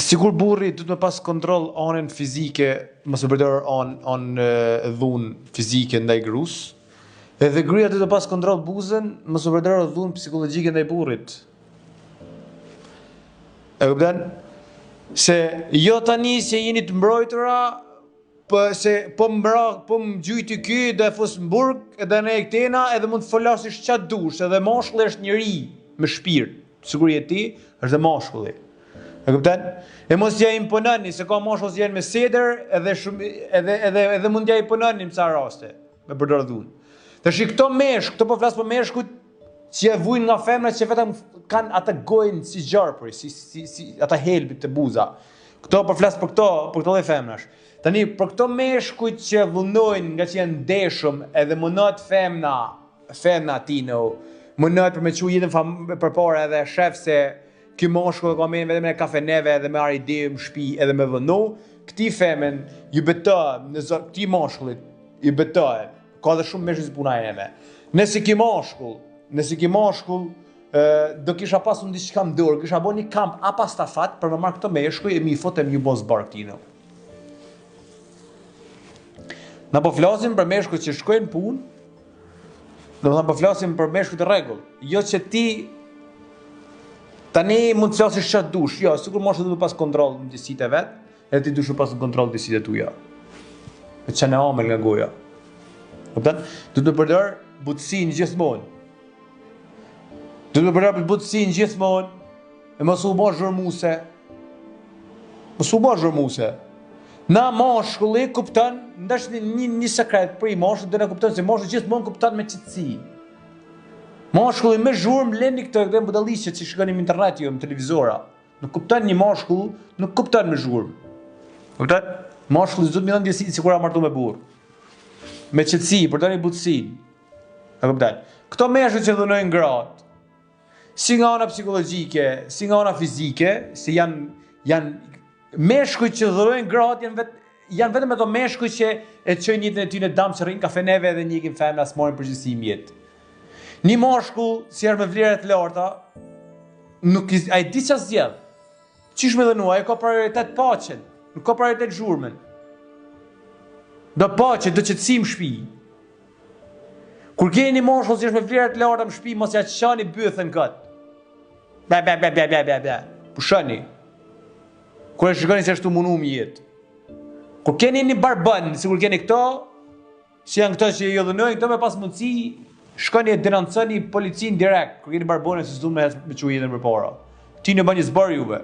Sikur burri duhet me pas kontroll anën fizike, mos e përdor anë anë dhunë fizike ndaj grus, edhe gruaja duhet me pas kontroll buzën, mos e përdor dhunë psikologjike ndaj burrit. E kupton? Se jo tani se jeni të mbrojtura, po se po mbra, po më gjujti ky, do e fus në burg, edhe ne këtena, edhe mund të folasish ça dush, edhe mashkulli është njeri me shpirt, sikur je ti, është dhe mashkulli. E kupton? E mos ja impononi se ka mashkull që janë me sedër, edhe shumë edhe edhe edhe mund t'ja impononi në ca raste me përdor dhunë. Tash këto meshkuj, këto po flas për meshkujt që e vujnë nga femra që vetëm kanë atë gojën si gjarpri, si si si ata helbit të buza. Këto po flas për këto, për këto lloj femrash. Tani për këto meshkujt që dhunojnë nga që janë deshëm edhe munohet femna, femna tino, munohet për me çu jetën fam, përpara edhe shef se ky mashkull e ka men vetëm në kafeneve edhe me ardh deri në shtëpi edhe me dhunu, këtij femen ju betohem në zot këtij mashkullit ju betohem Ka dhe shumë meshkuj si puna eme. Nëse ky mashkull, nëse ky mashkull, do kisha pas unë diçka në dorë, kisha bo një kamp apastafat për me marrë këto meshkuj e mi fut e mi bo zbar këtino. Na po flasim për meshkuj që shkojnë punë, domethënë po flasim për meshkuj të rregullt, jo që ti tani mund të flasësh çfarë dush, jo, sikur mashkulli duhet pas kontroll në ndjesitë e vet, Edhe ti dush me pas në kontroll ndjesitë e tuja. Me qenë e amël nga goja. Kupton? Duhet me përdor butësinë gjithmonë. Duhet me përdor butësinë gjithmonë. E mos u bo zhurmuse. Mos u bo zhurmuse. Na mashkulli kupton, ndash një, një, një sekret për i mashkulli, do në kupton se mashkulli gjithmonë kupton me qetësi. Mashkulli me zhurmë leni këto këto budalliqe që shikoni në internet jo në televizora. Nuk kupton një mashkull, nuk kupton me zhurmë. Kupton? Mashkulli s'duhet me dhënë ndjesinë sikur a martu me burrë. Me qetësi, përdorni butësinë. E kupton? Këto meshkuj që dhunojnë gratë, si nga ana psikologjike, si nga ana fizike, si janë janë meshkujt që dhunojnë gratë janë vetë janë vetëm ato meshkuj që e çojnë jetën e tyre dam që rrinë kafeneve dhe ndjekin femra s'marrin përgjegjësi në jetë. Një mashkull si është me vlera të larta, nuk i, ai di çfarë zgjedh. Qysh me dhunu, ai ka prioritet paqen, nuk ka prioritet zhurmën. Do paqe, do qetësi në shtëpi. Kur keni një mashkull që është me vlera të larta në shtëpi, mos ja çani bythën kot. Bla bla bla bla bla bla bla. Pushoni. Kur e shikoni se është tu munu në jetë. Kur keni një barbën, sikur keni këto, Si janë këto që ju dhunojnë, këto me pas mundësi, shkoni e denonconi policinë direkt, kur keni barbone se s'du me, me çu jetën përpara. Ti në bëni zbar juve.